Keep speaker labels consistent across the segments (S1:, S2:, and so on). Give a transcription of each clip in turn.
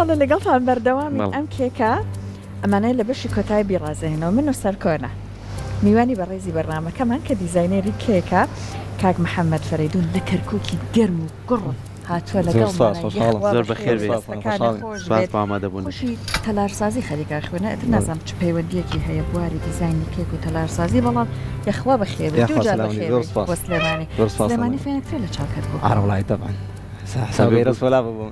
S1: بەڵێ لەگەڵتان بەردەوامی
S2: بەڵێ.
S1: ئەم کێکە ئەمانەیە لە بەشی کۆتایی بیڕازێنەوە من و سەرکۆنە میوانی بەڕێزی بەرنامەکەمان کە دیزاینێری کێکە کاک محەممەد فەرەیدون لە کەرکوکی گەرم و گوڕ هاتووە
S3: زۆر
S1: لەگەڵمان
S3: سپاس خۆشحاڵم
S1: یەخوا
S2: زۆر
S1: بەخێر
S2: بەخێر بێی.
S1: دەستەکانت
S3: خۆشحاڵم
S1: خۆش
S2: سپاس
S1: بێت
S2: بۆ ئامادەبوونت.
S1: خۆشی تەلارسازی خەریکە خوێنە ئیتر نازانم چ پەیوەندیەکی هەیە بواری دیزاینی کێک و تەلارسازی بەڵام یەخوا بەخێر بێی
S3: یاخوا
S1: دووجار
S3: سلامەتی
S1: بەخێر
S3: زۆر
S1: بێی
S3: سپاس
S1: بۆ سلێمانی
S3: زۆر سپاس
S1: سلێمانی
S3: سلامەتی
S1: فێنکترە لە چاو کەرکوک.
S3: ئارە وەڵایی تەبعەن حساب
S2: ئەبێ
S3: غیرە
S2: بوو.
S3: سۆلا ببوو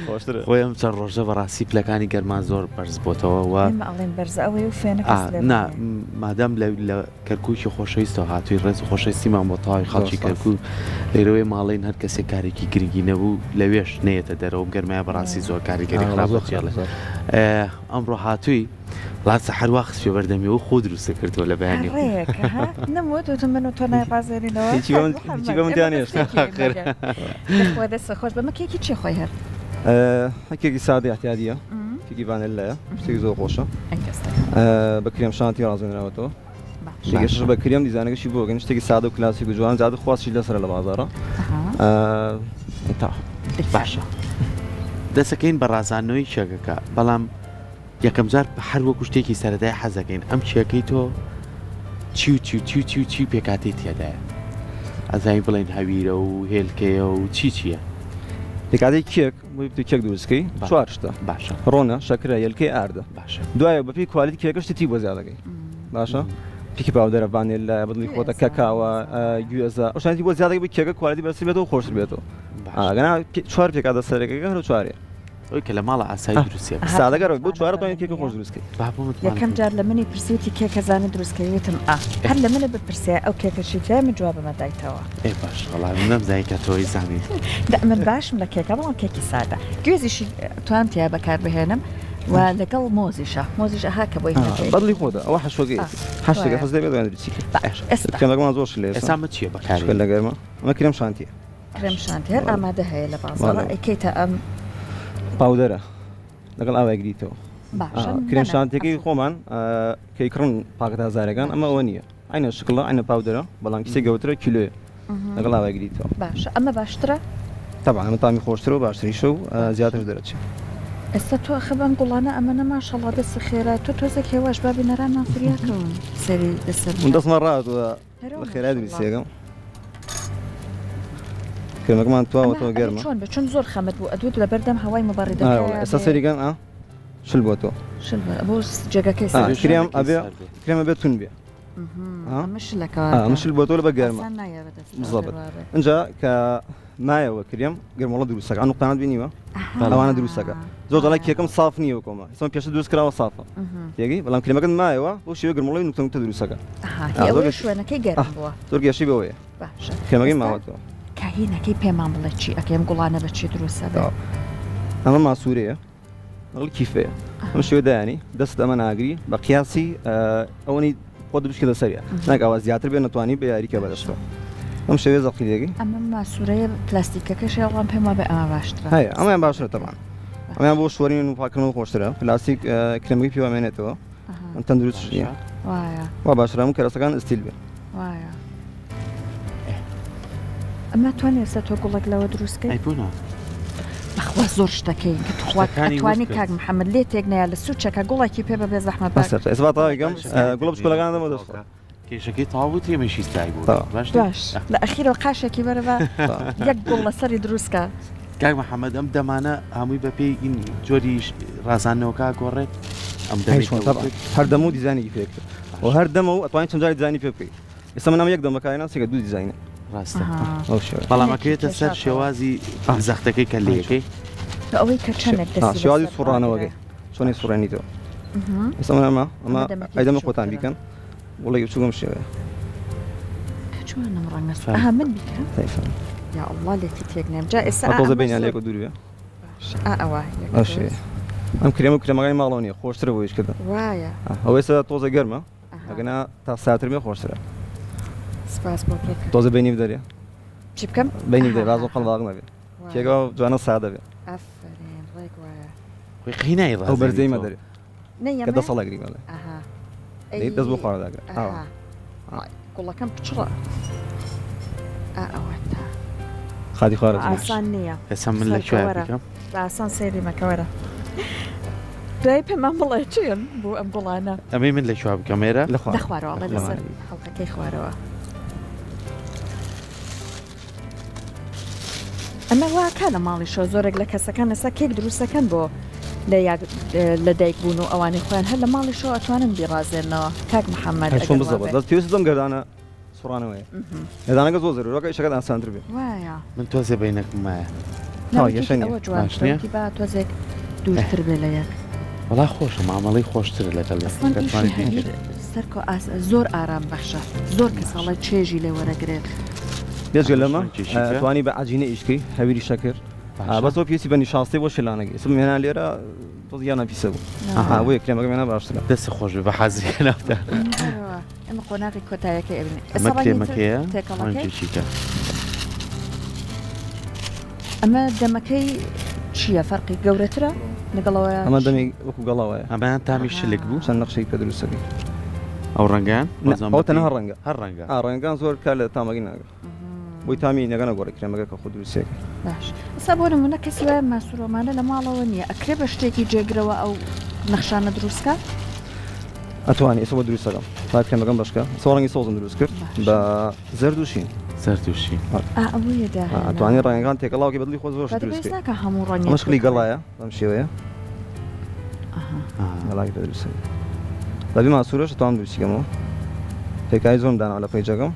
S3: خۆشترە.
S2: خۆی ئەم چەند ڕۆژە بەڕاستی پلەکانی گەرما زۆر بەرز بۆتەوە و
S1: ئێمە ئەڵێن بەرزە ئەوەیە و فێنکە
S2: ئا نا
S1: سلێمانیە.
S2: مادام لە لە کەرکوکی خۆشەویستەوە هاتووی ڕێز و خۆشەویستیمان بۆ تەواوی
S3: زۆر
S2: خەڵکی
S3: سپاس.
S2: کەرکوک لێرەوەی ماڵین هەر کەسێک کارێکی گرنگی نەبوو لەوێش نەیەتە دەرەوە ئەم گەرمایە بەڕاستی زۆر کاریگەری
S3: ئارە وەڵا
S2: خراپ
S3: زۆر
S2: بەجێڵێ
S3: خراپە زۆر.
S2: ئەمڕۆ هاتووی وەڵا سەحەر وا خستیە بەردەمی و خۆ دروستە کردووە لە بەیانی.
S1: ڕێک ها نەموت وتم من و تۆ نایڕازێنینەوە
S3: هیچی بە
S1: کاک
S3: من هیچی
S1: محەممەد
S3: بە من
S1: ئێمە
S3: تیا نییە
S1: دەستێکین مەگەر یەخوا دەستت خۆش بێ ئەمە کێکی چیە خۆی هەر؟
S3: کێکی سادەی ئیعتیادییە کێکی ڤانێللایە شتێکی زۆر خۆشە
S1: ئەی دەستەکان.
S3: بە کرێم شانتی ڕازێنراوەتەوە.
S1: باشە.
S3: شتێکیش بە کرێم دیزانەکەشی بۆ ئەکەین شتێکی سادە و کلاسیک و جوان زیاتر خواستیش لەسەرە لە بازاڕا
S2: تەواو باشە دەسەکەین بە ڕازاندنەوەی کێکەکە بەڵام یەکەم جار هەر وەکو شتێکی سەرەتای حەزەکەین ئەم کێکەی تۆ چی و چی و چی و چی و چی پێکاتی تێدایە ئەزای بڵێن هەویرە و هێلکەیە و چی چییە؟
S3: پێکاتەی کێک بۆی بتوی کێک دروستکەی چوار شتە
S2: باشە
S3: ڕۆنە شەکرە یەلکەی ئاردە
S2: باشە
S3: دوایە بەپێی quality کێکە شتی تری بۆ زیاد دەکەی باشە baking powder ە ڤانێلا بەدڵی خۆتە کەکاوە گوێزە ئەو شتانەی بۆ زیاد دەکەی بۆ کێکە quality بەرزتر بێتەوە خۆشتر بێتەوە ئەگەنا چوار پێکهاتە سەرەکەکە هەر چوارەیە
S2: ئەوەی کە لە ماڵە ئاسایی دروستیە بکە.
S3: سادەگەر بۆ چوارە توانین کێکە خۆش دروست کەی.
S2: با بۆ متمانە
S1: یەکەم
S2: پێ
S1: جار لە منی پرسی وتی کێکە زانی دروست کەی وتم ئا هەر لە منە بپرسێ ئەو کێکە چی تیایە من جوابمە دایتەوە.
S2: ئێ باش وەڵا من نەمزانی کە تۆ ئەیزانی.
S1: دە من باشم لە کێکە بەڵام کێکی سادە گوێزیشی توام تیا بەکار بهێنم و لەگەڵ مۆزیشە مۆزیش ئەها کە بۆی نەکەی.
S3: بەدڵی خۆتە ئەوە حەشوەکەی حەشتێکە حەز لێ بێت دروستی کەی.
S1: باش ئێستا.
S3: کرێمەکەمان زۆر شلە
S2: ئێستا ئەمە چییە بەکاری؟
S3: شکە لە گەرمە ئەمە کرێم شانتیە.
S1: کرێم شانتی هەر ئامادە هەیە لە بازاڕ ئەیکەیتە ئەم
S3: powder ە لەگەڵ ئاو ئەگریتەوە.
S1: باشە
S3: کرێم شانتیەکەی خۆمان کە ئەیکڕن پاکەتە هەزارەکان ئەمە ئەوە نییە عەینە شکڵە عەینە powder ە بەڵام کیسەی گەورەترە کیلۆیە لەگەڵ ئاو ئەگریتەوە.
S1: باشە ئەمە باشترە؟
S3: تەبعەن ئەمە تامی خۆشترە و باشتریشە و زیاترش دەرەچێ.
S1: ئێستا تۆ ئەخە بەم گوڵانە ئەمەنە ماشەڵا دەست خێرا تۆ تۆزێک هێواش با بینەرانمان فریا کەون سەری لەسەر
S3: من دەستمە ڕاهاتووە بە خێرای دروستیەکەم کرێمەکەمان تواوەتەوە گەرمە
S1: چۆن بە چون زۆر خەمت بوو ئەدوت لەبەردەم هەوای مبەڕیدەکە
S3: ئێستا سەریگەن ئا شل بۆ تۆ
S1: شل بۆ جێگەکەی
S3: کرێم ئەبێ کرێمە بێت تون بێ
S1: ئەمە شلەکە
S3: ئەمە شل بۆ تۆ لە بە گەرمە بزەبت اینجا کە مایەوە کرێم گەرمۆڵە دروستەکە ئەو نوقتانەت بینیوە ئەوانە دروستەکە زۆر دەڵێ کێکم ساف نییە وەکۆمە ئێستا پێشتر دروست کراوە سافە تێگەی بەڵام کرێمەکەت مایەوە بۆ شێوە گەرمۆڵەی نوقتە نوقتە دروستەکە
S1: شوێنەکەی گەرم بووە
S3: زۆر گەشی بەوەیە کرێمەکەی ماوەتەوە
S1: کاهینەکەی پێمان بڵێ چی ئەکەم گوڵانە بە چی دروستە
S3: ئەمە ماسوورەیە لەگەڵ کیفەیە ئەم شێوە دایانی دەست ئەمە ناگری بە قیاسی ئەوەی خۆت بشکێتە سەریە ناک ئەوە زیاتر بێ نەتوانی بە یاریکە بەدەستەوە ئەم شێوەیە زەقی لێگەی
S1: ئەمە ماسوورەیە پلاستیکەکەش هەیە پێم وابێ ئەمە باشترە
S3: هەیە ئەمەیان باشترە تەبان ئەمەیان بۆ شۆرین و پاکردنەوە خۆشترە پلاستیک کرێمەکەی پێوە مێنێتەوە تەندروست نییە
S1: وایە
S3: وا باشترە هەموو کەرەسەکان ئستیل بێ
S1: وایە ئەمە توانێ ئێستا تۆ گوڵێک لەوە دروست کەی؟
S2: ئەی بۆ نا؟
S1: بەخوا زۆر شتەکەی کە تخوا
S2: شتەکانی
S1: ئەتوانی
S2: ورد
S1: کاک
S2: کرد.
S1: محەممەد لێ تێک نەیا لە سوچەکە گوڵێکی پێ بە بێ زەحمەت باک.
S3: بەسەر ئێستا با تەواوی کەم گوڵە بچکۆلەکان دەمەوە دەست خۆت.
S2: کێشەکەی تەواو بوو تێمەشی ستای بوو
S3: تەواو.
S2: باش نیە؟
S1: باش لە ئەخیرەوە قاشێکی بەرە با یەک گوڵ لەسەری دروست کە.
S2: کاک محەممەد ئەم دەمانە هەمووی بە پێی جۆری ڕازاندنەوەکە ئەگۆڕێت؟ ئەم
S3: هەی
S2: دەمەی
S3: چۆن
S2: کە
S3: تەبعەن
S2: وتت؟
S3: هەر دەمە و دیزاینێکی پێ کرد و هەر دەمە و ئەتوانی چەند جارێک دیزاینی پێ بکەی. ئێستا من ئەمە یەک دەم بەکارهێنا سێکە دوو دیزاینە.
S2: ڕاستە
S3: ئەو شێوەیە.
S2: بەڵام ئەکەوێتە سەر شێوازی زەختەکەی کە لێیەکەی.
S1: تۆ ئەوەی کە چەندێک دەستی
S3: شێوازی سوڕانەوەکەی چۆنی سوڕێنیتەوە. ئێستا من ئەمە ئەمە ئەی دەمە خۆتان بیکەن وڵی بچووکم شێوەیە.
S1: کە جوانم ڕەنگە ئەها من بیکەم. یا ئەڵڵا لێکی تێک نێم جا ئێستا
S3: تۆزە بینیان لێک دوور بێ.
S1: ئا ئەوە
S3: ئەو شێوەیە. ئەم کرێمە و کرێمەکانی ماڵەوە نییە خۆشترە بۆ ئیشکردن.
S1: وایە.
S3: ئەوە ئێستا تۆزە گەرمە. ئەگەنا تا ساتر بێ خۆشترە.
S1: سپاس بۆ کێکە.
S3: تۆزە بینی بدەرێ.
S1: چی بکەم؟
S3: بینی بدەرێ بازۆ قەڵباغ نەبێ. کێکە جوانە سادە بێ.
S1: ئافەرین ڕێک وایە.
S2: خۆی قەی
S3: ئەو بەرزەی
S2: نایڕازێنیتەوە.
S3: مەدەرێ. کە دە ساڵ ئەگری بەڵێ.
S1: ئەها.
S3: دەی دەست بۆ خوارە داگرە. ئاوا.
S1: گوڵەکەم پچڕا. ئا ئەوە تا.
S3: خاتی خوارە
S1: ئاسان نییە.
S2: ئێستا من لە کوێ بکەم؟
S1: بە ئاسان سەیری مەکە وەرە. دوای پێمان بڵێ چیان بوو ئەم گوڵانە.
S2: ئەمەی من لە کوێ بکەم ئێرە؟
S3: لە خوارەوە.
S1: لە خوارەوە ئەڵێ لەسەر حەڵقەکەی خوارەوە. ئەمە وا کا لە ماڵیشەوە زۆرێک لە کەسەکان ئێستا کێک دروستەکەن بۆ لە یاد لە دایک بوون و ئەوانەی خۆیان هەر لە ماڵیشەوە ئەتوانن بیڕازێنەوە کاک محەممەد
S3: هەر چۆن
S1: ئەگەر وا
S3: بزەبت
S1: بێ.
S3: بەس پێویست بەم گەردانە سوڕانەوەیە گەردانەکە زۆر زەرورە ئیشەکەت ئاسانتر بێ.
S1: وایە.
S2: من تۆزێ بەینەکم مایە.
S1: نا
S3: تەواو
S1: وتیتی
S3: کێشە نییە.
S1: ئەوە
S2: باش
S1: جوانترە
S2: نییە؟
S1: وتی با تۆزێک دوورتر بێ لە یەک.
S2: وەڵا خۆشە مامەڵەی خۆشترە لەگەڵ یەک
S1: ئەسڵەن ئیشی
S2: دەتوانیت
S1: هەویر
S2: بیکەیت.
S1: سەرکۆ ئاس زۆر ئارام بەخشە زۆر کەس ئەڵێ چێژی لێ وەرەگرێت.
S3: بێجگە لەمە
S2: شوێنێکی تر؟
S3: توانی بە عەجینە ئیش کەی هەویری شەکر
S2: باشە.
S3: بەس ئەو پێویستی بە نیشاستەی بۆ شێلانەکەی ئێستا مێنا لێرە تۆز گیانە پیسە بوو
S2: ئەها.
S3: بۆیە کرێمەکە مێنا باشترە.
S2: دەستت خۆش بێ بە حازری ناوتان.
S1: بەرەوە ئێمە قۆناغی کۆتایەکەی ئەبینین.
S2: ئەمە
S1: ئێستا ڕەنگی تر
S2: کرێمەکەیە
S1: تێکەڵەکەی.
S2: ڕەنگێکی تر.
S1: ئەمە دەمەکەی چییە فەرقی گەورەترە لەگەڵەوەیە
S3: ئەمە دەمی وەکو گەڵا وایە.
S2: ئەمەیان تامی شلک بوو.
S3: چەند نەخشێک پێ دروست دەکەی.
S2: ئەو ڕەنگەیان؟
S3: نا ئەوە تەنها
S2: بەپێی
S3: ڕەنگە.
S2: هەر ڕەنگە.
S3: ئا ڕەنگەکان زۆر کار لە تامەکەی ناکەن. بۆی تامی نەگە نەگۆڕێ کرێمەکە کە خۆ دروستیەکەی.
S1: باش ئێستا بۆ نمونە کەسی وایە ماسورۆمانە لە ماڵەوە نییە ئەکرێ بە شتێکی جێگرەوە ئەو نەخشانە دروست کا؟
S3: ئەتوانی ئێستا بۆ دروست دەکەم با کرێمەکەم بەشکە ئێستا ڕەنگی سەوزم دروست کرد بە زەرد و شین.
S2: زەرد و شین.
S1: ئا ئەوەیە داهێنا.
S3: ئەتوانی ڕەنگەکان تێکەڵاوکەی بە دڵی خۆت زۆر شت دروست
S1: پێویست
S3: کەی.
S1: ناکا هەموو ڕەنگێک
S3: ئەمە شکلی
S1: بکڕی.
S3: گەڵایە بەم شێوەیە.
S1: ئەها.
S3: گەڵاکی پێ دروست دەکەی. بەبێ ماسوورەش ئەتوانم دروستی کەمەوە. پێکایی زۆرم داناوە لە پەیجەکەم.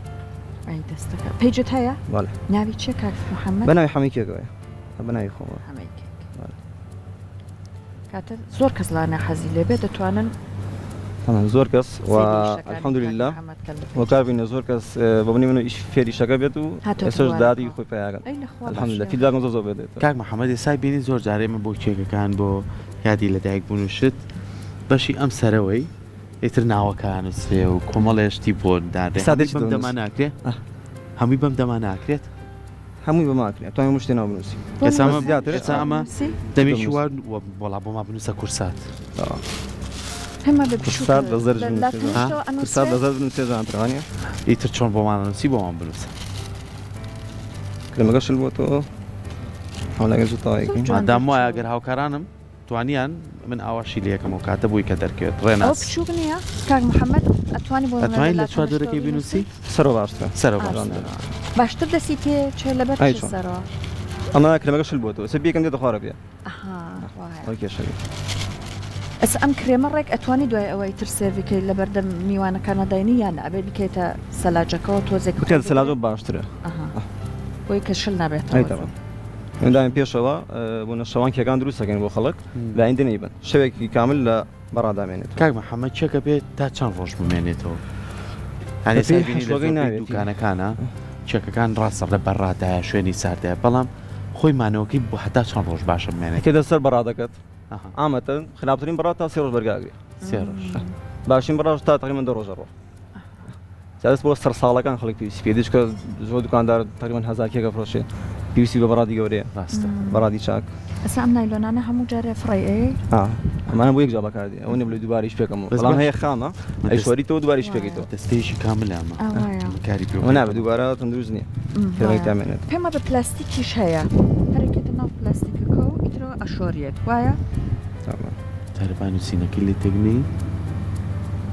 S1: ئەی دەستەکە. پەیجت هەیە؟
S3: بەڵێ.
S1: ناوی چیە کاک محەممەد؟
S3: بە ناوی حەمەی کێکەوەیە. بە ناوی خۆمەوە.
S1: حەمەی کێک. کاتە زۆر کەس لانە حەزی لێ بێ دەتوانن
S3: تەمان زۆر کەس و الحمدللە هۆکار بینە زۆر کەس بە بنی من ئیش فێری شەکە بێت و ئێستاش دادی خۆی پیاگەن الحمدللە feedback م زۆر زۆر بێت
S2: کاک محەممەد ئێستا بینی زۆر جارێ من بۆ کێکەکان بۆ یادی لەدایک بوون و شت بەشی ئەم سەرەوەی ئیتر ناوەکان نووسرێ و کۆمەڵێ شتی بۆ دانرێ هەمووی بەم دەما ناکرێ هەمووی بەم دەما ناکرێت
S3: هەمووی بەمە ئەکرێ ئەتوانی هەموو شتێ ناو بنووسی
S2: ئێستا
S3: بەس
S2: ئەمە
S3: زیاتر
S2: ئێستا ئەمە دەمێکی وا وەڵا بۆما بنووسە کورسات
S1: هەمە بە بچووک
S3: کورسات بە زەرد
S1: لە
S3: بنووسێ
S1: تەنیشتەوە
S3: کورسات
S1: ئەنووسرێ
S3: بە زەرد بنووسێ جوانترە وانیە
S2: ئیتر چۆن بۆمان ئەنووسی بۆمان بنووسە
S3: کرێمەکە شل بۆتەوە حەملەکە زوو تەواوی
S1: زۆر
S3: کەین
S1: جوان
S2: مادام وایە
S1: دەرچوو
S2: گەر هاوکارانم توانیان من ئاواشی لێ یەکەم ئەو کاتە بووی کە دەرکەوێت
S1: ئەوە
S2: ڕێناس.
S1: بچووک نییە کاک محەمەد ئەتوانی بۆ نمونە
S2: ئەتوانی
S1: لە
S2: لە
S1: لا
S2: چواردەورەکەی
S1: تەنیشتەوە
S2: بنووسی؟
S1: بینووسی؟
S3: سەرەوە باشترە.
S2: سەرەوە
S1: ئا
S2: باشترە.
S1: سەرەوە باشتر دەستی پێ چێ لەبەر
S3: ئەی
S1: چ
S3: چۆن؟
S1: سەرەوە؟
S3: ئەمە کرێمەکە شل بۆتەوە ئێستا بیکەم دێتە خوارە پێ.
S1: ئەها وایە.
S3: ئەوە کێشە نییە.
S1: ئەس ئەم کرێمە ڕێک ئەتوانی دوای ئەوە ئیتر سێرڤی کەی لەبەردەم میوانەکانا داینی یان نا ئەبێ بیکەیتە سەلاجەکەوە تۆزێک خۆی
S3: بکەیتە
S1: بگرێ؟
S3: سەلاجەوە باشترە.
S1: ئەها بۆی کە شل
S3: ئەی
S1: نابێتەوە
S3: تەبعەن.
S1: زوو.
S3: ئێمە دایم پێشەوە بۆ نە شەوان کێکان دروست دەکەین بۆ خەڵک لە ئایندە نەیبەن شەوێکی کامل لە بەڕا دامێنێتەوە.
S2: کاک محمد کێکە بێ تا چەند ڕۆژ بمێنێتەوە یانی
S3: بەپێی
S2: ئێستا بینی لە
S3: حەشوەکەی
S2: زۆربەی
S3: ناوێتی.
S2: دوکانەکانە کێکەکان ڕاستە لە بەڕادایە شوێنی ساردایە بەڵام خۆی مانەوەکەی بۆ هەتا چەند ڕۆژ باشە بمێنێت؟
S3: کە دەسەر بەڕادەکەت
S2: ئەها.
S3: عامەتەن خراپترین بەڕاد تا سێ ڕۆژ بەرگا ئەگرێ.
S2: سێ ڕۆژ.
S3: باشترین بەڕاش تا تەقریبەن دە ڕۆژ ئەڕوا. جا بۆ سەرساڵەکان خەڵک پێویستی پێ چکە زۆر دوکاندار تقریبا هەزار کێک ئەفرۆشێ پێویستی بە بەڕادی گەورەیە
S2: ڕاستە
S3: بەڕادی چاک
S1: ئەسا ئەم نایلۆنانە هەموو جارێ فڕێ ئەیەی
S3: ئەمانە بۆ یەک جا بەکاردێ ئەوە نیە بڵێ دووبارە ئیش پێکەمەوە بەڵام هەیە خامە ئەیشۆریتەوە دووبارە ئیش پێکەیتەوە
S2: دەستەیەکی کاملە ئەمە کاری پێ
S3: نابێت دووبارە تەندروست نییە پێڕێک تامێنێت
S1: پێمە بە پلاستیکیش هەیە هەرەکێتە ناو پلاستیکەکە و ئیترەوە ئەشۆریێت وایە
S2: جارێ با نووسینەکەی لێ تێک نەی.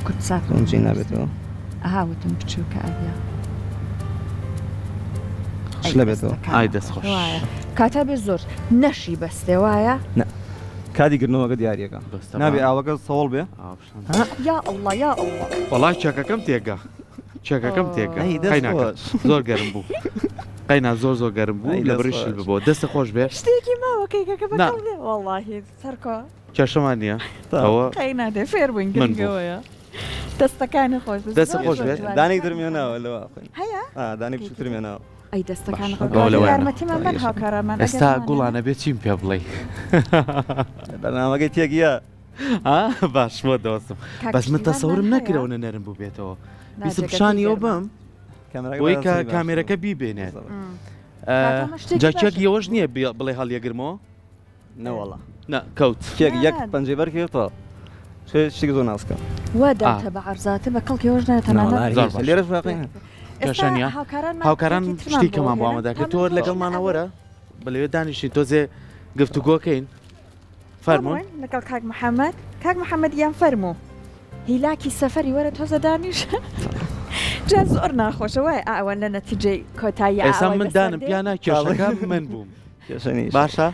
S1: کوردسات
S3: ئەم جێی نابێتەوە.
S1: ئەها وتم بچووکە ئەویا.
S3: شل نەبێتەوە.
S2: ئای دەست خۆش.
S1: وایە کاتا بێ زۆر نەشی بەستێ وایە؟
S3: نا کاتی گرنەوەکە دیاریەکە نابێ ئاوەکە سەوڵ بێ.
S1: یا اللە یا اللە.
S2: وەڵا کێکەکەم تێکا کێکەکەم تێکا قەیناکە زۆر گەرم بوو قەینا زۆر زۆر گەرم بوو لە بڕی شل ببەوە دەستت خۆش بێ.
S1: شتێکی ماوە کێکەکە بەکەڵ دێ وەڵاهی سەرکۆ.
S2: کێشەمان نییە ئەوە
S1: قەی نادێ فێر بووین
S2: من بووم.
S1: گرنگەوەیە دەستەکانی خۆش بێت
S2: دەستت
S1: زۆر
S2: خۆش
S1: زۆر
S2: بێت.
S1: جوانە.
S3: دانێک ترم هێناوە لەوە ئەخۆین.
S1: هەیە؟
S3: ئا دانێک بچووکترم هێناوە.
S1: ئەی دەستەکانی
S2: باش
S1: خۆش
S2: ئەوە لەوەیانە.
S1: یارمەتیمان بەن هاوکارانمان ئەگەر
S2: ئێستا
S1: هەمانە.
S2: گوڵانە بێ چیم پێ بڵێی؟
S3: بەرنامەکەی تێک یا.
S2: ها باش بۆ دەوەستم
S1: کاک
S2: بەس من
S1: پشتیوانمان
S2: تەسەورم
S1: هەیە؟
S2: نەکرد ئەونە نەرم بووبێتەوە
S1: نا
S2: ویستم
S1: جێگەکەی
S2: پیشانی ئەو
S1: گەرمە.
S2: بەم
S3: کامێراکە
S2: بۆی
S3: بە
S2: کە
S3: دەستی باشتر
S2: کامێرەکە
S3: بوو.
S2: بیبینێت.
S3: بالضبط.
S2: ئە،
S1: کاکە ئەمە شتێکی
S2: جا کێک
S1: باشە.
S2: یەوەش نییە بڵێ هەڵیەگرمەوە؟
S3: نەوەڵا.
S2: نا کەوت.
S3: کێک یەک
S1: نا.
S3: پەنجەی بەر کەوێتەوە شتێکی زۆر ناسکە.
S1: وا داتە بە عەرزاتە بە کەڵکی ئەوەش نایە تەنانەت.
S3: نەوەڵا
S2: زۆر
S3: هیچ
S2: باشە.
S3: لێرەش واقعی نییە.
S2: کێشە نییە هاوکاران شتی کەمان بۆ ئامادە کرد تۆ لەگەڵمانە وەرە بەلەوێ دانیشین تۆزێ گفتوگۆکەین فەرموون
S1: لەگەڵ کاک محەممەد کاک محەممەد گیان فەرموو هیلاکی سەفەری وەرە تۆزە دانیش جا زۆر ناخۆشە وایە ئەوە لە نەتیجەی کۆتایی
S2: ئێستا من دانم پیانا کێشەکە من بووم باشە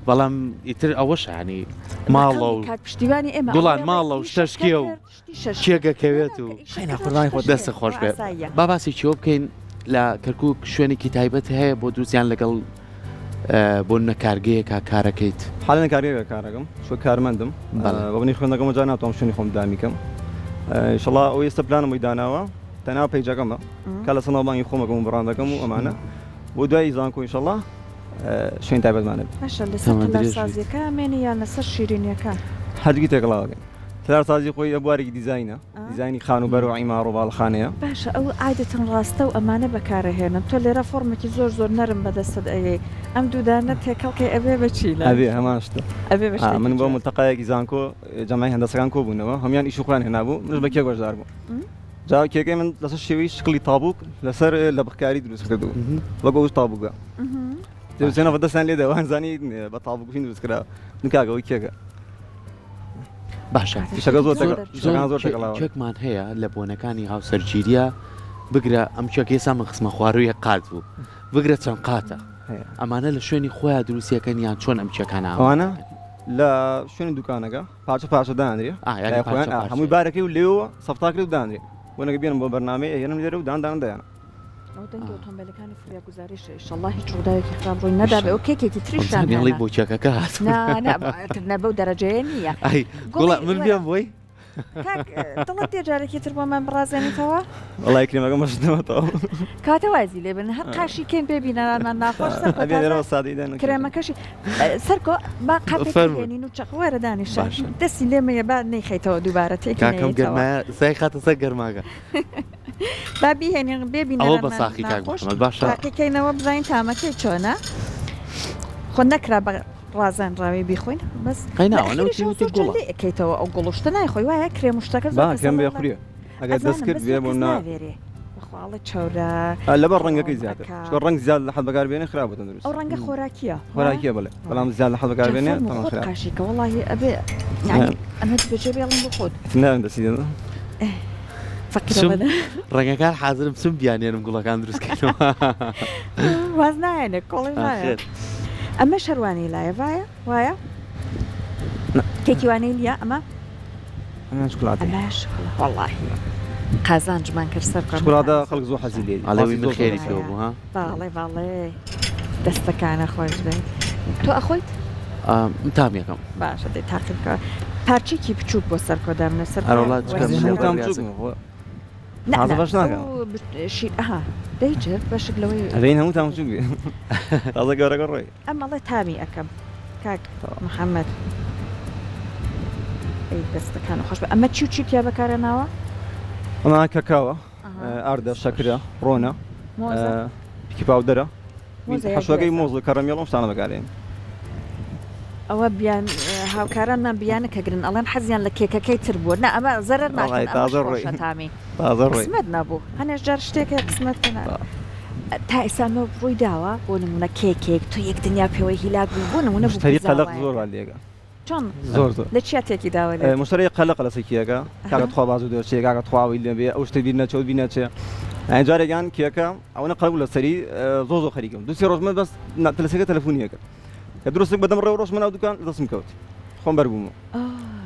S2: بەڵام ئیتر ئەوەشانی ماڵە و
S1: پشتیوانی ئێمە
S2: گوڵان ماڵە و شتەشکێ و کێگەکەوێت و دەست خۆش بێت با باسی چیەوە بکەین لە کەرکک شوێنێکی تایبەت هەیە بۆ دروستیان لەگەڵ بۆ نەکارگەیەکە کارەکەیت
S3: حاڵە کارگەیەکە کارەکەم چۆ کارمەندم بەبنی خوێندەکەم جا ناتوانم شوێنی خۆم دامیکەم ئینشەڵا ئەو ئێستا پلانم بۆی داناوە تەنها پەیجەکەمە کە لە سەناو بانگی خۆمەکەم و بڕاندەکەم و ئەمانە بۆ دوای زانکۆ ئینشەڵا شوێن تایبەتمان هەبێت.
S1: باشە لەسەر تەلارسازیەکە ئەمێنی یان لەسەر شیرینیەکان؟
S3: هەردووکی تێکەڵاوەکەین. تەلارسازی خۆی بوارێکی دیزاینە، دیزاینی خانووبەرە و عیماڕ و باڵەخانەیە.
S1: باشە ئەو عادەتەن ڕاستە و ئەمانە بەکارئەهێنن تۆ لێرە فۆڕمێکی زۆر زۆر نەرم بەدەستت ئەیەی ئەم دوو دانە تێکەڵ کەی ئەبێ بە چی لە
S3: ئەبێ هەمان شتە.
S1: ئەبێ بە شتێکی
S3: من بۆ
S1: جوان.
S3: مولتەقایەکی زانکۆ جەمعی هەندەسەکان کۆبوونەوە هەموویان ئیشی خۆیان هێنابوو منش بە کێک بەشدار بووم. جا کێکەی من لەسەر شێوەی شکڵی تابووک لەسەر لەبخکاری دروست کردبوو وەک ئەو تابووکە. دەوسێنە بە دەستیان لێدا وان زانی بە تابووکین دروست کرا من کاکە ئەوەی کێکە.
S2: باشە
S3: شەکە زۆر زۆر زۆر
S2: کێکمان هەیە لە بۆنەکانی هاوسەرگیریە بگرە ئەم کێکە ئێستا من خستمە خواروو یەک قات بوو بگرە چەند قاتە ئەمانە لە شوێنی خۆیان دروستیەکەن یان چۆن ئەم کێکانە
S3: ئەوانە لە شوێنی دوکانەکە پارچە پارچە دانرێ خۆیان هەمووی بارەکەی و لێەوە سەفتاکرێت و دانرێ بۆ نەگە بێنم بۆ بەرنامەی ئەهێنم لێرە و دان دان دایانە
S1: ئەو دەنگی ئۆتۆمبیلەکانی فریاگوزاریشە ئیشەڵڵا هیچ ڕووداوێکی خراپ ڕووی نەدابێ ئەو کێکێکی تریشیان
S2: هێڵی بۆ کێکەکە هات
S1: نا نا نا بەو دەرەجەیە نییە
S2: ئەی گوڵە من بێم بۆی
S1: کاک دڵت دێ جارێکی تر بۆمان بڕازێنیتەوە
S3: وەڵای کرێمەکە مەشتەوە
S1: کاتە وازی لێ بن هەر قاشی کەین بێ بینەرانمان ناخۆش سەرکۆ
S3: ئەبێ لێرەوە سادەی دەن
S1: کرێمەکەشی سەرکۆ با قاپێک
S2: فەرموو.
S1: بێنین و چەق وەرە دانیشە
S2: باشە.
S1: دەستی لێمەیە با نەیخەیتەوە دووبارە تێکی
S2: کاکەم
S1: نەیەیتەوە
S2: گەرمایە سای خاتە سەر گەرماگە
S1: با بیهێنین بێ
S2: ئەوە
S1: بینەرانمان
S2: بە ساخی کاک
S1: ناخۆش
S2: محەممەد باشە
S1: تاقیکەینەوە بزانین تامەکەی چۆنە خۆ نەکرا بە ڕازێنراوی بیخۆین بەس
S2: قەی
S1: لە
S2: ناوە
S1: ئەخیریشەوە
S2: نەوتی وتی
S1: زۆر جار
S2: گوڵە
S1: لێ ئەکەیتەوە ئەو گوڵ و شتە نایخۆی وایە کرێم و شتەکە زۆر
S3: با
S1: کەس
S3: کرێم
S1: ئەڵێ
S3: بێ خوریە ئەگەر
S1: ئەزانم
S3: دەست کرد
S1: بەس
S3: بێ
S1: زۆر
S3: بۆ
S1: کەس
S3: نا
S1: ناوێرێ بەخوا ئەڵێ چەورە
S3: لەبەر ڕەنگەکەی
S1: خۆم
S3: زیاتر
S1: ئەکا
S3: چونکە ڕەنگ زیاد لە حەد بەکار بێنێ خراپ بۆ تەندروستی
S1: ئەو ڕەنگە خۆراکییە وایە
S3: خۆراکیە بەڵێ بەڵام زیاد لە حەد بەکار
S1: جا
S3: بێنێ
S1: فەرموو
S3: تەمام
S1: خۆت
S3: خراپ
S1: قاشی کە وەڵاهی ئەبێ یانی ئەمە بەجێ بێڵم بۆ خۆت
S3: ناوێن دەستی دێنم
S1: فەقیرە
S2: چم
S1: بەدە
S2: ڕەنگەکان حازرم چم بیانێنم گوڵەکان دروست کەنەوە
S1: واز نایەنێ کۆڵێ نایە
S2: ئاخر
S1: ئەمە شەروانی لایە وایە وایە کێکی وانەی لیە ئەمە
S3: ئەمە شوکولاتە
S1: ئەمە شوکولاتە وەڵاهی قازانجمان کرد سەرکۆ
S3: شوکولاتە خەڵک زۆر حەزی لێ
S2: ئەڵێ وی من خێری پێوە بوو ها
S1: باڵێ باڵێ دەستەکانە خۆش بێ تۆ ئەخۆیت
S2: من تام یەکەم
S1: باشە دەی تاقی بکە پارچێکی بچووک بۆ سەرکۆ دامنە سەر
S2: ئەرۆڵا جگە من
S3: هەموو تام
S2: لەبەر
S3: بچووک
S2: ڕیازەکە.
S3: خۆ
S1: نا
S3: تازە
S1: نا
S3: بەش ناکەم
S1: ئەو شیر ئەها دەی جرد بەشک لەوەی
S3: ئەبین هەموو تام بچووک بێ تازە گەورەکە ڕۆی
S1: ئەم ئەڵێ تامی ئەکەم کاک محەممەد ئەی دەستەکان خۆش بێ ئەمە چی و چی تیا بەکارێناوە
S3: ئەمە کەکاوە ئاردە شەکرە ڕۆنە baking powder ە حەشوەکەی مۆز و کەڕەمێڵ ئەم شتانە بەکارێن.
S1: ئەوە بیان هاوکارانمان بیانە کە گرن ئەڵێن حەزیان لە کێکەکەی تر بووە نا ئەمە زەرەر ناکەن ئەمەش خۆشە تامی قسمەت نەبوو هەنێش جار شتێک هەیە قسمەت تا ئێستا ئەمە ڕووی داوە بۆ نمونە کێکێک تۆ یەک دنیا پێوەی هیلاک بووی بۆ نمونە بوو
S3: مشتری قەلەق زۆر وا لێگە
S1: چۆن
S3: زۆر زۆر
S1: لە چیا تێکی داوە لێت؟
S3: مشتری قەلەقە لەسەر کێکە کاکە تخوا بازو دەرچێ کاکە تخوا ئەوەی لێ ئەو شتە بیر نەچێ ئەو بیر نەچێ یانی جارێکیان کێکە ئەوەنە قەلەق بوو لەسەری زۆر زۆر خەریکم دوو سێ ڕۆژ من بەس تەلەسەکە تەلەفۆنی ئەکرد کە دروستم بەدەم ڕێ ڕۆژ من ناو دوکان دەستم کەوت خۆم بەربوومەوە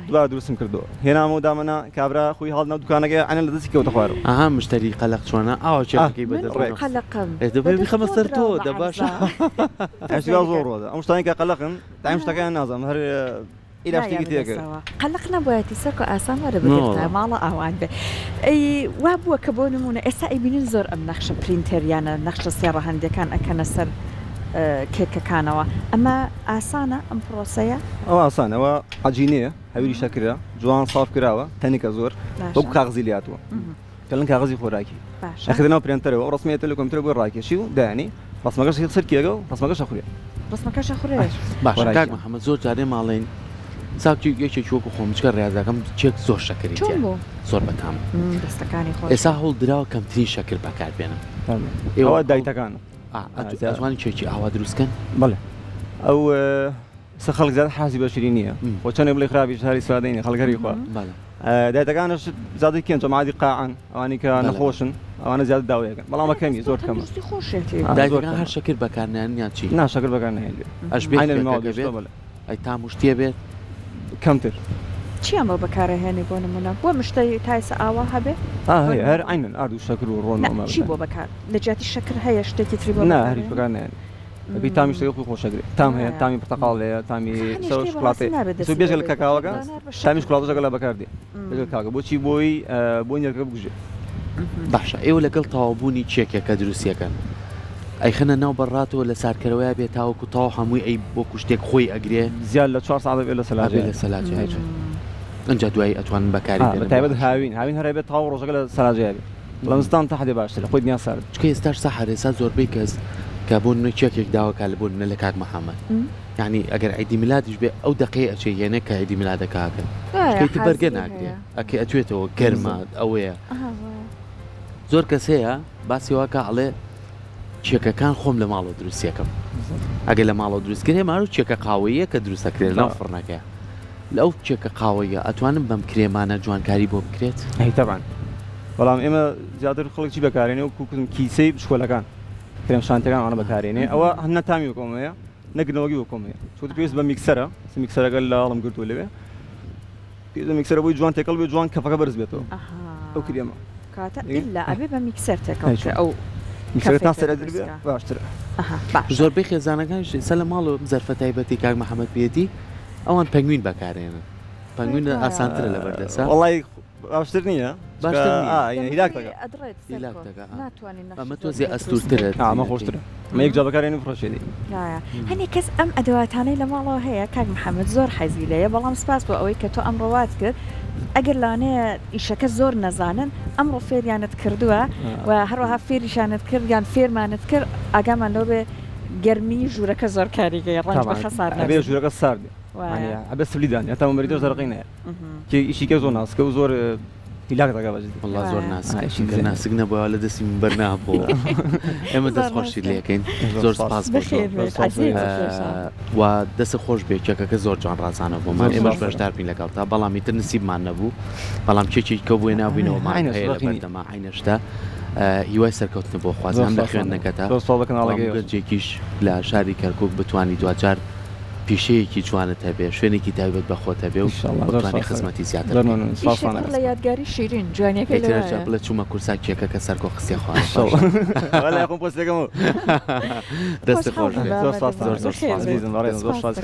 S3: دوبارە دروستم کردەوە هێنامەوە دامەنا کابرا خۆی هەڵ ناو دوکانەکەی عەنە لە دەستی کەوتە خوارەوە.
S2: ئەها مشتەری قەلەق چۆنە ئاوا کێکەکەی
S1: من
S2: بەدەست
S1: خۆم
S2: بەرەوە.
S1: قەلەقم
S2: ئێ دەبێ
S1: بەدەست
S2: بیخەمە
S1: تۆ
S2: سەر تۆ
S1: دراومە
S2: دە باشە.
S1: عەرزا.
S3: ئەشتیا زۆر ڕۆدە ئەم شتانەی کە قەلەقن تایم شتەکەیان نازانم هەر ئیلا
S1: نایە
S3: شتێکی تێکرد.
S1: بەدەستەوە قەلەق نەبوایەتی سەرکۆ ئاسان وەرە بگرتایە ماڵە ئاوان بێ ئەی وا بووە کە بۆ نموونە ئێستا ئەیبینین زۆر ئەم نەخشە پرینتەریانە نەخشە سێ ڕەهەندیەکان ئەکەنە سەر کێکەکانەوە ئەمە ئاسانە ئەم پرۆسەیە؟
S3: ئەوە ئاسانە ئەوە عەجینەیە هەویری شەکرە جوان ساف کراوە تەنکە زۆر وەکو کاغزی لێهاتووە کەلن کاغزی خۆراکی ئەخرێتە ناو پرێنتەرەوە ئەو ڕەسمەیەتە لە کۆمپیوتەر بۆی ڕاکێشی و دایانی ڕەسمەکەش سەر کێکە و ڕەسمەکەش ئەخورێ
S1: ڕەسمەکەش ئەخورێ
S2: باشە کاک محەممەد زۆر جارێ ماڵێن. ساکی یەکێکی وەکو خۆم چکە ڕاضەکەم چێک زۆر شەکری
S1: چۆن
S2: تیایە.
S1: بوو؟
S2: زۆر بەتام.
S1: دەستەکانی خۆش.
S2: ئێستا هەوڵ دراوە کەمترین شەکر بەکار بێنن.
S3: ئێوە دایتەکان
S2: ئەتوانن کێکی ئاوا دروست کەن؟
S3: بەڵێ ئەو سە خەڵک زیاد حازی بە شیرین نییە خۆ چەندێک بڵێ خراپیش هەر ئیسفادەی نییە خەڵک هەری خوا دایتەکانش زیادە کێن جەماعەتی قاعن ئەوانەی کە نەخۆشن ئەوانە زیاد داوەیەکەن بەڵام کەمی زۆر کەمە
S1: خۆشێتی
S2: دایتەکان هەر شەکر بەکارنیان یان چی؟
S3: نا شەکر بەکار ناهێنرێ
S2: ئەش بێت کێکەکە بێت؟ ئەی تام و شتیە بێت؟
S3: کەمتر.
S1: چیان بۆ بەکارەهێنی بۆ نمونە بۆ مشتەی تا ئێستا ئاوا هەبێ؟
S3: ئا هەیە هەر عەینەن ئارد و شەکر و ڕۆن و
S1: نا
S3: ئەمە
S1: چی بۆ بەکار لە جیاتی شەکر هەیە شتێکی تری بۆ
S3: نا هەر هیچ بەکار نایەنێ بەپێی تامی شتەکە خۆی خۆشەگرێ تام هەیە تامی پرتەقاڵ هەیە تامی سەو شوکولاتەیە سو بێجگە لە کاکاوەکە تامی شوکولاتەش لەگەڵا بەکار دێ بێجگە لە کاکە بۆچی بۆی بۆی نێرگەکە بکوژێ.
S2: باشە ئێوە لەگەڵ تەواوبوونی کێکێکە دروستیەکەن ئەیخەنە ناو بەڕاتەوە لە سارکەرەوەیا بێ تاوەکو تەواو هەمووی ئەی وەکو شتێک خۆی ئەگرێ
S3: زیاد لە چوار سەعات ئەبێ لە سەلاجەیا
S2: ئەبێ لە سەلاجەیا بێت ئینجا دوایی ئەتوانن بەکاری
S3: بێنن
S2: بە
S3: تایبەت هاوین هاوین هەر ئەبێ تەواو ڕۆژەکە لە سەلاجەیا بێ بەڵام زستان تا حەدێ باشترە خۆی دنیا سارد.
S2: چونکە ئێستاش سەحەر ئێستا زۆربەی کەس کە بۆ نمونە کێکێک داوا کا لە بۆ نمونە لە کاک محمد یانی ئەگەر عیدی میلادیش بێ ئەو دەقەی ئەچێ یەنێ کە عیدی میلادەکە ئەکەن چونکە ئیتر بەرگە ناگرێ ئەکەی ئەتوێتەوە گەرمە ئەوەیە زۆر کەس هەیە باسی وا کا ئەڵێ کێکەکان خۆم لە ماڵەوە دروستیەکەم ئەگەر لە ماڵەوە دروست کرێ مارو کێکە قاوەیە کە دروست دەکرێت لەناو فڕنەکەیە لە ئەو کێکە قاوەیە ئەتوانم بەم کرێمانە جوانکاری بۆ بکرێت؟
S3: ئەی تەبعەن بەڵام ئێمە زیاتر خەڵک چی بەکارێنێ وەکو کوتم کیسەی بچکۆلەکان کرێم شانتیەکان ئەوانە بەکارێنێ ئەوە هەم نە تامی وەکۆم هەیە نە گرنەوەگی وەکۆم هەیە چونکە پێویست بە میکسەرە میکسەرەکە لە هەڵم گرتووە لەوێ پێویست بە میکسەرە بۆی جوان تێکەڵ بێ جوان کەفەکە بەرز بێتەوە ئەو کرێمە
S1: کاتە ئیلا ئەبێ بە میکسەر تێکەڵ بکرێ ئەو
S3: میکسەرە تا سەرەتر بێ باشترە.
S2: زۆربەی خێزانەکانیش ئێستا لە ماڵەوە ئەم زەرفە تایبەتی کاک محەمەد پێیەتی ئەوان پەنگوین بەکارێنن پەنگوین ئاسانترە لەبەر دەسا.
S3: وەڵای باشتر نییە
S2: باشتر نییە
S3: هیلاک دەکا
S1: ئەدڕێت
S2: هیلاک دەکا
S1: ناتوانین
S2: ئەمە تۆزێ ئەستوورترە
S3: ئەمە خۆشترە ئەمە یەک جار بەکارێنی و فڕەشێنی.
S1: هەنێک کەس ئەم ئەدەواتانەی لە ماڵەوە هەیە کاک محەمەد زۆر حەزی لێیە بەڵام سپاس بۆ ئەوەی کە تۆ ئەمڕۆ وات کرد ئەگەر لەوانەیە ئیشەکە زۆر نەزانن ئەمڕۆ فێریانت کردووە و هەروەها فێریشانت کرد یان فێرمانت کرد ئاگامان لەوە بێ گەرمی ژوورەکە زۆر کاریگەیە ڕەنج بە خەسار
S3: ئەبێ ژوورەکە سارد بێ ئەبێ سپلی دانێ هەتا مەریدەش دەرەقی نایە کێ ئیشی کە زۆر ناسکە و زۆر هیلاک دەکا بە جدی.
S2: وەڵا زۆر ناسکە چونکە ناسک نەبووە لە دەستی من بەر نابووەوە ئێمە دەست خۆشی لێکەین زۆر سپاس بۆ تۆ و دەست خۆش بێ کێکەکە زۆر جوان ڕازانە بۆمان ئێمەش بەشدار بین لەگەڵتا بەڵام ئیتر نسیبمان نەبوو بەڵام کێکێکی کە بۆیە نابووینەوە هەیە لە بەردەما عینەشتە هیوای سەرکەوتن بۆ خوازم هەم لە خوێندنەکەتا گەنجێکیش لە شاری کەرکک بتانی دواجار پیشەیەکی جوانت هەبێ شوێنێکی تایبەت بە خۆت هەبێ و بتوانی خزمەتی زیاتر
S3: بکەی.
S1: ئیشێک پڕ لە یادگاری شیرین جوانیەکەی
S2: ئیتر هەرجا
S1: لەوایە.
S2: بڵێ چوومە کورسا کێکەکە سەرکۆ خستیە خوارەوە
S3: وەلای خۆم پۆستەکەم
S2: دەستت خۆش
S1: خۆشحاڵ
S2: بێ
S1: بم بە
S3: زۆر سپاس
S2: زۆر زۆر
S1: بەخێر
S2: سپاس
S1: بێی.
S3: زۆر سپاس.